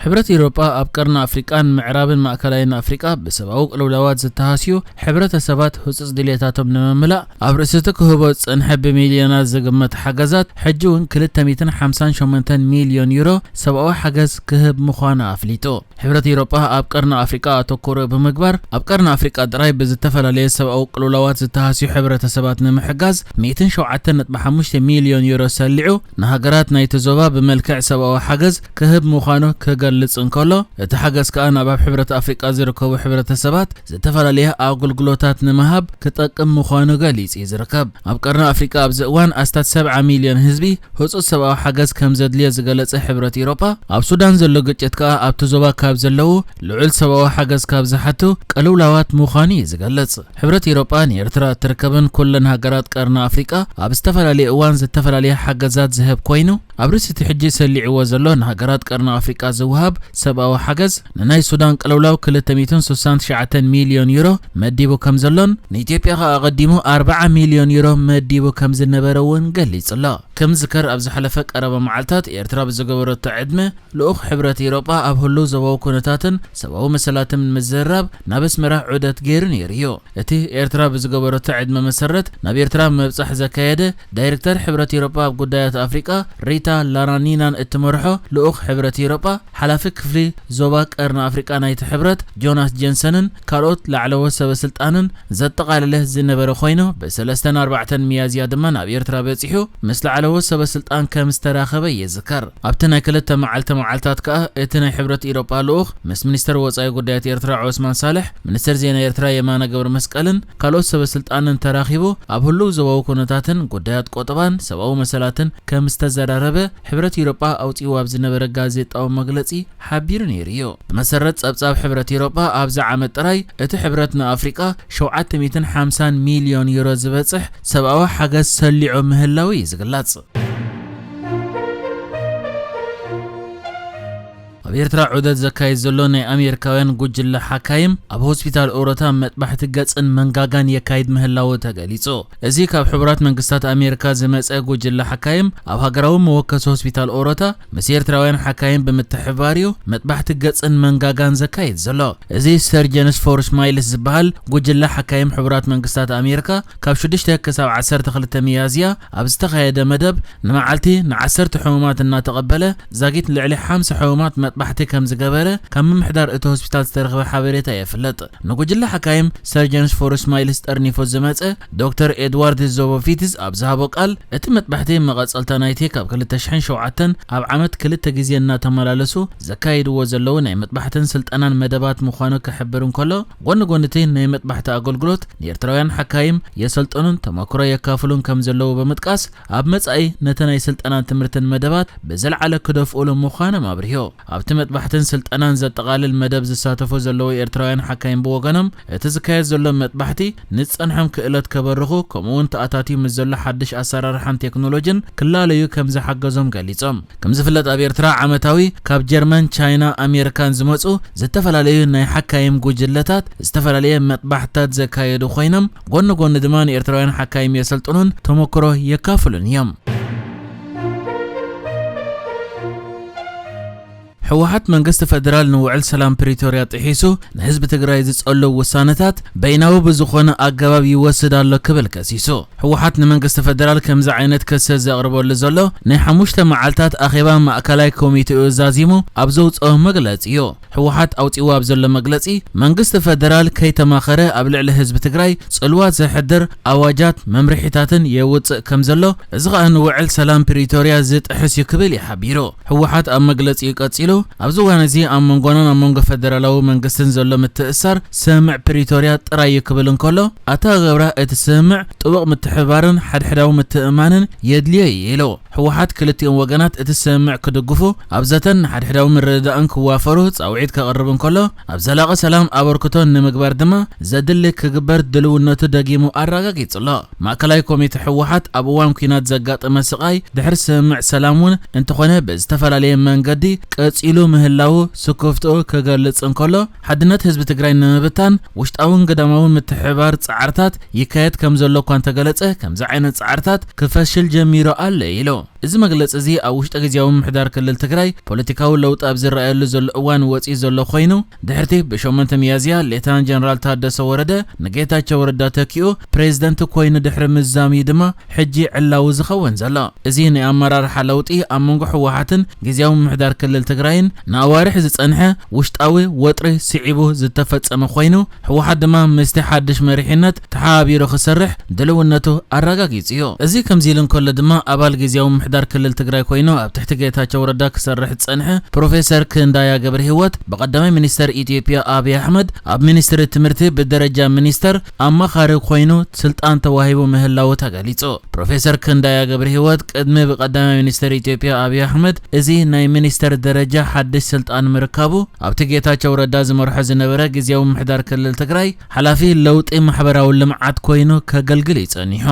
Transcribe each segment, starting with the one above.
ሕብረት ኤውሮጳ ኣብ ቀርኒ ኣፍሪቃን ምዕራብን ማእከላይን ኣፍሪቃ ብሰብኣዊ ቅልውላዋት ዝተሃስዩ ሕብረተሰባት ህጹጽ ድልየታቶም ንምምላእ ኣብ ርእሲ እቲ ክህቦ ዝጸንሐ ብሚልዮናት ዝግመት ሓገዛት፣ ሕጂ እውን ክልተ ሚእትን ሓምሳን ሸሞንተን ሚልዮን ዩሮ ሰብኣዊ ሓገዝ ክህብ ምዃኑ ኣፍሊጡ። ሕብረት ኤውሮጳ ኣብ ቀርኒ ኣፍሪቃ ኣተኮሮ ብምግባር፣ ኣብ ቀርኒ ኣፍሪቃ ጥራይ ብዝተፈላለየ ሰብኣዊ ቅልውላዋት ዝተሃስዩ ሕብረተሰባት ንምሕጋዝ ሚእትን ሸውዓተን ነጥቢ ሓሙሽተ ሚልዮን ዩሮ ሰሊዑ፣ ንሃገራት ናይቲ ዞባ ብመልክዕ ሰብኣዊ ሓገዝ ክህብ ምዃኑ ክገልጽ እንከሎ፣ እቲ ሓገዝ ከኣ ናብ ኣብ ሕብረት ኣፍሪቃ ዝርከቡ ሕብረተሰባት ዝተፈላለየ ኣገልግሎታት ንምሃብ ክጠቅም ምዃኑ ገሊጹ እዩ ዝርከብ። ኣብ ቀርኒ ኣፍሪቃ ኣብዚ እዋን ኣስታት ሰብዓ ሚልዮን ህዝቢ ህጹጽ ሰብኣዊ ሓገዝ ከም ዘድልዮ ዝገለጸ ሕብረት ኤውሮጳ፣ ኣብ ሱዳን ዘሎ ግጭት ከኣ ኣብቲ ዞባ ካብ ዘለዉ ልዑል ሰብኣዊ ሓገዝ ካብ ዝሓቱ ቅልውላዋት ምዃኑ እዩ ዝገልጽ። ሕብረት ኤውሮጳ ንኤርትራ እትርከበን ኩለን ሃገራት ቀርኒ ኣፍሪቃ ኣብ ዝተፈላለየ እዋን ዝተፈላለየ ሓገዛት ዝህብ ኮይኑ፣ ኣብ ርእሲ እቲ ሕጂ ሰሊዕዎ ዘሎ ንሃገራት ቀርኒ ኣፍሪቃ ዝወሃብ ሰብኣዊ ሓገዝ፣ ንናይ ሱዳን ቅልውላው ክልተ ሚእትን ስሳን ትሽዓተን ሚልዮን ዩሮ መዲቡ ከም ዘሎን፣ ንኢትዮጵያ ከኣ ኣቐዲሙ ኣርብዓ ሚልዮን ዩሮ መዲቡ ከም ዝነበረ እውን ገሊጹ ኣሎ። ከም ዝከር ኣብ ዝሓለፈ ቀረባ መዓልታት ኤርትራ ብዝገበረቶ ዕድመ፣ ልኡኽ ሕብረት ኤውሮጳ ኣብ ህሉው ዞባዊ ኩነታትን ሰብኣዊ መሰላትን ምዝርራብ ናብ ኣስመራ ዑደት ገይሩ ነይሩ እዩ። እቲ ኤርትራ ብዝገበረቶ ዕድመ መሰረት ናብ ኤርትራ ምብጻሕ ዘካየደ ዳይሬክተር ሕብረት ኤውሮጳ ኣብ ጉዳያት ኣፍሪቃ ሪታ ላራኒናን እትመርሖ ልኡኽ ሕብረት ኤውሮጳ ሓላፊ ክፍሊ ዞባ ቀርኒ ኣፍሪቃ ናይቲ ሕብረት ጆናስ ጀንሰንን ካልኦት ላዕለዎት ሰበ ስልጣንን ዘጠቓለለ ዝነበረ ኮይኑ፣ ብሰለስተን ኣርባዕተን ሚያዝያ ድማ ናብ ኤርትራ በጺሑ ምስ ላዕለዎት ሰበ ስልጣን ከም ዝተራኸበ ይዝከር። ኣብቲ ናይ ክልተ መዓልቲ መዓልታት ከኣ እቲ ናይ ሕብረት ኤውሮጳ ልኡኽ ምስ ሚኒስተር ወጻኢ ጉዳያት ኤርትራ ዑስማን ሳልሕ፣ ሚኒስተር ዜና ኤርትራ የማነ ገብረ መስቀልን ካልኦት ሰበ ስልጣንን ተራኺቡ ኣብ ህሉው ዞባዊ ኩነታትን ጉዳያት ቆጠባን ሰብኣዊ መሰላትን ከም ዝተዘራረበ ሕብረት ኤውሮጳ ኣውጺኡ ኣብ ዝነበረ ጋዜጣዊ መግለጺ ሓቢሩ ነይሩ እዩ። ብመሰረት ጸብጻብ ሕብረት ኤውሮጳ ኣብዚ ዓመት ጥራይ እቲ ሕብረት ንኣፍሪቃ ሸውዓተ ሚእትን ሓምሳን ሚልዮን ዩሮ ዝበጽሕ ሰብኣዊ ሓገዝ ሰሊዑ ምህላው እዩ ዝግለጽ። ኣብ ኤርትራ ዑደት ዘካይድ ዘሎ ናይ ኣሜሪካውያን ጉጅለ ሓካይም ኣብ ሆስፒታል ኦሮታ መጥባሕቲ ገጽን መንጋጋን የካይድ ምህላው ተገሊጹ። እዚ ካብ ሕቡራት መንግስታት ኣሜሪካ ዝመጸ ጉጅለ ሓካይም ኣብ ሃገራዊ መወከሲ ሆስፒታል ኦሮታ ምስ ኤርትራውያን ሓካይም ብምትሕብባር እዩ መጥባሕቲ ገጽን መንጋጋን ዘካይድ ዘሎ። እዚ ሰርጀንስ ፎር ስማይልስ ዝበሃል ጉጅለ ሓካይም ሕቡራት መንግስታት ኣሜሪካ ካብ ሽዱሽተ ክሳብ ዓሰርተ ክልተ ሚያዝያ ኣብ ዝተኻየደ መደብ ንመዓልቲ ንዓሰርተ ሕሙማት እናተቐበለ ዛጊት ልዕሊ ሓምሳ ሕሙማት መጥባሕቲ ከም ዝገበረ ካብ ምምሕዳር እቲ ሆስፒታል ዝተረኽበ ሓበሬታ የፍልጥ። ንጉጅለ ሓካይም ሰርጀንስ ፎር ስማይልስ ጠርኒፉ ዝመጸ ዶክተር ኤድዋርድ ዞቦፊትስ ኣብ ዝሃቦ ቃል፣ እቲ መጥባሕቲ መቐጸልታ ናይቲ ካብ ክልተ ሽሕን ሸውዓተን ኣብ ዓመት ክልተ ግዜ እናተመላለሱ ዘካይድዎ ዘለዉ ናይ መጥባሕትን ስልጠናን መደባት ምዃኑ ክሕብር እንከሎ፣ ጎኒ ጎኒ እቲ ናይ መጥባሕቲ ኣገልግሎት ንኤርትራውያን ሓካይም የሰልጥኑን ተመክሮ የካፍሉን ከም ዘለዉ ብምጥቃስ፣ ኣብ መጻኢ ነቲ ናይ ስልጠናን ትምህርትን መደባት ብዝለዓለ ክደፍኡሉ ምዃኖም ኣብሪሁ። ኣብቲ መጥባሕትን ስልጠናን ዘጠቓልል መደብ ዝሳተፉ ዘለዉ ኤርትራውያን ሓካይም ብወገኖም፣ እቲ ዝካየድ ዘሎ መጥባሕቲ ንዝጸንሖም ክእለት ከበርኹ፣ ከምኡ'ውን ተኣታትዩ ምስ ዘሎ ሓድሽ ኣሰራርሓን ቴክኖሎጅን ክላለዩ ከም ዝሓገዞም ገሊጾም። ከም ዝፍለጥ፣ ኣብ ኤርትራ ዓመታዊ ካብ ጀርመን፣ ቻይና፣ ኣሜሪካን ዝመጹ ዝተፈላለዩ ናይ ሓካይም ጉጅለታት ዝተፈላለየ መጥባሕትታት ዘካየዱ ኮይኖም፣ ጎኒ ጎኒ ድማ ንኤርትራውያን ሓካይም የሰልጥኑን ተመክሮ የካፍሉን እዮም። ህወሓት መንግስቲ ፈደራል ንውዕል ሰላም ፕሪቶርያ ጥሒሱ ንህዝቢ ትግራይ ዝጸሉ ውሳነታት በይናዊ ብዝኾነ ኣገባብ ይወስድ ኣሎ ክብል ከሲሱ። ህወሓት ንመንግስቲ ፈደራል ከምዚ ዓይነት ክሲ ዘቕርበሉ ዘሎ ናይ ሓሙሽተ መዓልታት ኣኼባ ማእከላይ ኮሚቴኡ ዛዚሙ ኣብ ዘውፅኦ መግለፂ እዩ። ህወሓት ኣውፂዎ ኣብ ዘሎ መግለፂ፣ መንግስቲ ፈደራል ከይተማኸረ ኣብ ልዕሊ ህዝቢ ትግራይ ፅልዋ ዘሕድር ኣዋጃት መምርሒታትን የውፅእ ከም ዘሎ፣ እዚ ኸኣ ንውዕል ሰላም ፕሪቶርያ ዝጥሕስ እዩ ክብል እዩ ሓቢሩ። ህወሓት ኣብ መግለጺኡ ቀጺሉ፣ ኣብዚ እዋን እዚ ኣብ መንጎናን ኣብ መንጎ ፈደራላዊ መንግስትን ዘሎ ምትእስሳር ስምምዕ ፕሪቶርያ ጥራይ እዩ ክብል እንከሎ፣ ኣተገባብራ እቲ ስምምዕ ጥቡቕ ምትሕብባርን ሓድሕዳዊ ምትእምማንን የድልዮ እዩ ኢሉ። ህወሓት ክልቲኦም ወገናት እቲ ስምምዕ ክድግፉ፣ ኣብ ዘተን ንሓድሕዳዊ ምርድዳእን ክዋፈሩ ጻውዒት ከቕርብ እንከሎ፣ ኣብ ዘላቒ ሰላም ኣበርክቶ ንምግባር ድማ ዘድሊ ክግበር ድልውነቱ ደጊሙ ኣረጋጊጹ ኣሎ። ማእከላይ ኮሚቴ ህወሓት ኣብ እዋን ኲናት ዘጋጠመ ስቓይ ድሕሪ ስምምዕ ሰላም እውን እንተኾነ ብዝተፈላለየ መንገዲ ቀጺሉ ምህላዉ ስክፍትኡ ክገልጽ እንከሎ፣ ሓድነት ህዝቢ ትግራይ ንምብታን ውሽጣውን ግዳማውን ምትሕብባር ጻዕርታት ይካየድ ከም ዘሎ እኳ እንተገለጸ፣ ከምዚ ዓይነት ጻዕርታት ክፈሽል ጀሚሩ ኣሎ ኢሉ። እዚ መግለጺ እዚ ኣብ ውሽጠ ግዝያዊ ምምሕዳር ክልል ትግራይ ፖለቲካዊ ለውጢ ኣብ ዝረኣየሉ ዘሎ እዋን ወጺኡ ዘሎ ኮይኑ፣ ድሕርቲ ብሸሞንተ ሚያዝያ ሌተናንት ጀነራል ታደሰ ወረደ ንጌታቸው ረዳ ተኪኡ ፕሬዝደንት ኮይኑ ድሕሪ ምዛም እዩ ድማ ሕጂ ዕላዊ ዝኸውን ዘሎ። እዚ ናይ ኣመራርሓ ለውጢ ኣብ መንጎ ህወሓትን ግዝያዊ ምምሕዳር ክልል ትግራይን ንኣዋርሕ ዝጸንሐ ውሽጣዊ ወጥሪ ስዒቡ ዝተፈጸመ ኮይኑ፣ ህወሓት ድማ ምስቲ ሓድሽ መሪሕነት ተሓባቢሩ ክሰርሕ ድልውነቱ ኣረጋጊጹ እዩ። እዚ ከምዚ ኢሉ እንከሎ ድማ ኣባል ግዝያዊ ምምሕዳር ክልል ትግራይ ኮይኑ ኣብ ትሕቲ ጌታቸው ረዳ ክሰርሕ ዝጸንሐ ፕሮፌሰር ክንዳያ ገብረ ህይወት ብቀዳማይ ሚኒስተር ኢትዮጵያ ኣብይ ኣሕመድ ኣብ ሚኒስትሪ ትምህርቲ ብደረጃ ሚኒስተር ኣማኻሪ ኮይኑ ስልጣን ተዋሂቡ ምህላዉ ተገሊጹ። ፕሮፌሰር ክንዳያ ገብረ ህይወት ቅድሚ ብቀዳማይ ሚኒስተር ኢትዮጵያ ኣብይ ኣሕመድ እዚ ናይ ሚኒስተር ደረጃ ሓድሽ ስልጣን ምርካቡ ኣብቲ ጌታቸው ረዳ ዝመርሖ ዝነበረ ግዝያዊ ምምሕዳር ክልል ትግራይ ሓላፊ ለውጢ ማሕበራዊ ልምዓት ኮይኑ ከገልግል እዩ ጸኒሑ።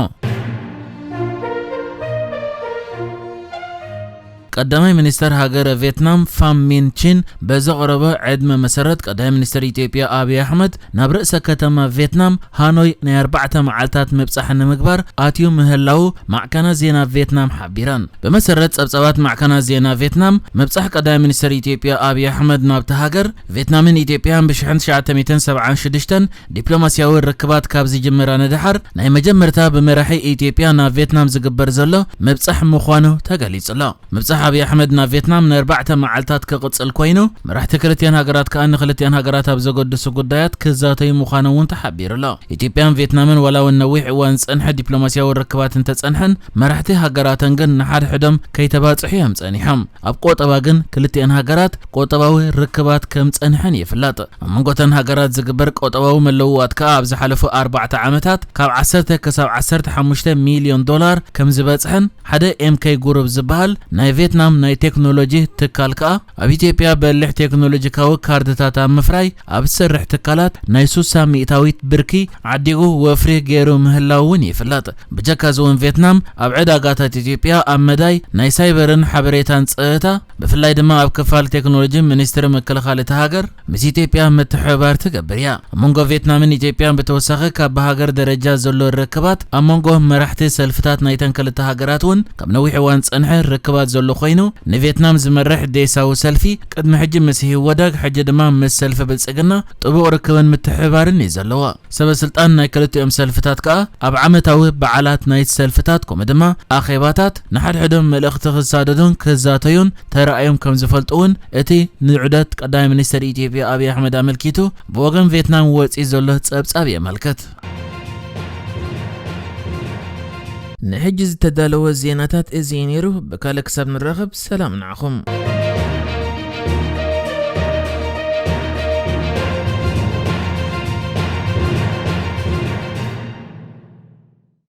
ቀዳማይ ሚኒስተር ሃገረ ቬትናም ፋም ሚን ቺን በዘቕረቦ ዕድመ መሰረት ቀዳማይ ሚኒስተር ኢትዮጵያ ኣብይ ኣሕመድ ናብ ርእሰ ከተማ ቬትናም ሃኖይ ናይ ኣርባዕተ መዓልታት ምብጻሕ ንምግባር ኣትዩ ምህላዉ ማዕከናት ዜና ቬትናም ሓቢረን። ብመሰረት ጸብጻባት ማዕከናት ዜና ቬትናም፣ ምብጻሕ ቀዳማይ ሚኒስተር ኢትዮጵያ ኣብይ ኣሕመድ ናብቲ ሃገር፣ ቬትናምን ኢትዮጵያን ብሽሕን ትሽዓተ ሚእትን ሰብዓን ሽዱሽተን ዲፕሎማስያዊ ርክባት ካብ ዝጅምራ ንደሓር ናይ መጀመርታ ብመራሒ ኢትዮጵያ ናብ ቬትናም ዝግበር ዘሎ ምብጻሕ ምዃኑ ተገሊጹ ኣሎ። ምብጻሕ ኣብይ ኣሕመድ ናብ ቬትናም ንኣርባዕተ መዓልታት ክቕጽል ኮይኑ፣ መራሕቲ ክልቲኣን ሃገራት ከኣ ንክልቲኣን ሃገራት ኣብ ዘገድሱ ጉዳያት ክዛተዩ ምዃኖም እውን ተሓቢሩ ኣሎ። ኢትዮጵያን ቬትናምን ዋላ እውን ነዊሕ እዋን ዝጸንሐ ዲፕሎማስያዊ ርክባት እንተጸንሐን፣ መራሕቲ ሃገራተን ግን ንሓድሕዶም ከይተባጽሑ እዮም ጸኒሖም። ኣብ ቆጠባ ግን ክልቲኣን ሃገራት ቆጠባዊ ርክባት ከም ጸንሐን ይፍለጥ። ኣብ መንጎ እተን ሃገራት ዝግበር ቆጠባዊ መለዋወጥ ከኣ ኣብ ዝሓለፉ ኣርባዕተ ዓመታት ካብ ዓሰርተ ክሳብ ዓሰርተ ሓሙሽተ ሚልዮን ዶላር ከም ዝበጽሐን ሓደ ኤምኬ ጉሩፕ ዝበሃል ናይ ቬትናም ናይ ቴክኖሎጂ ትካል ከኣ ኣብ ኢትዮጵያ በሊሕ ቴክኖሎጂካዊ ካርድታት ኣብ ምፍራይ ኣብ ዝሰርሕ ትካላት ናይ ሱሳ ሚእታዊት ብርኪ ዓዲጉ ወፍሪ ገይሩ ምህላው እውን ይፍለጥ። ብጀካ እዚ እውን ቬትናም ኣብ ዕዳጋታት ኢትዮጵያ ኣብ መዳይ ናይ ሳይበርን ሓበሬታን ጸጥታ ብፍላይ ድማ ኣብ ክፋል ቴክኖሎጂ ሚኒስትሪ ምክልኻል እታ ሃገር ምስ ኢትዮጵያ ምትሕብባር ትገብር እያ። ኣብ መንጎ ቬትናምን ኢትዮጵያን ብተወሳኺ ካብ ብሃገር ደረጃ ዘሎ ርክባት ኣብ መንጎ መራሕቲ ሰልፍታት ናይተን ክልተ ሃገራት እውን ካብ ነዊሕ እዋን ዝጸንሐ ርክባት ዘሎ ኮይኑ ንቬትናም ዝመርሕ ዴሳዊ ሰልፊ ቅድሚ ሕጂ ምስ ህወደግ ሕጂ ድማ ምስ ሰልፊ ብልጽግና ጥቡቕ ርክብን ምትሕብባርን እዩ ዘለዎ። ሰበ ስልጣን ናይ ክልቲኦም ሰልፍታት ከኣ ኣብ ዓመታዊ በዓላት ናይቲ ሰልፍታት ከምኡ ድማ ኣኼባታት ንሓድሕዶም መልእኽቲ ክሳደዱን ክዛተዩን ተራእዮም ከም ዝፈልጡ እውን እቲ ንዑደት ቀዳማይ ሚኒስተር ኢትዮጵያ ኣብይ ኣሕመድ ኣመልኪቱ ብወገን ቬትናም ወጺኡ ዘሎ ጸብጻብ የመልክት። ንሕጂ ዝተዳለወ ዜናታት እዚ እዩ ነይሩ። ብካልእ ክሳብ ንራኸብ ሰላም ንዓኹም።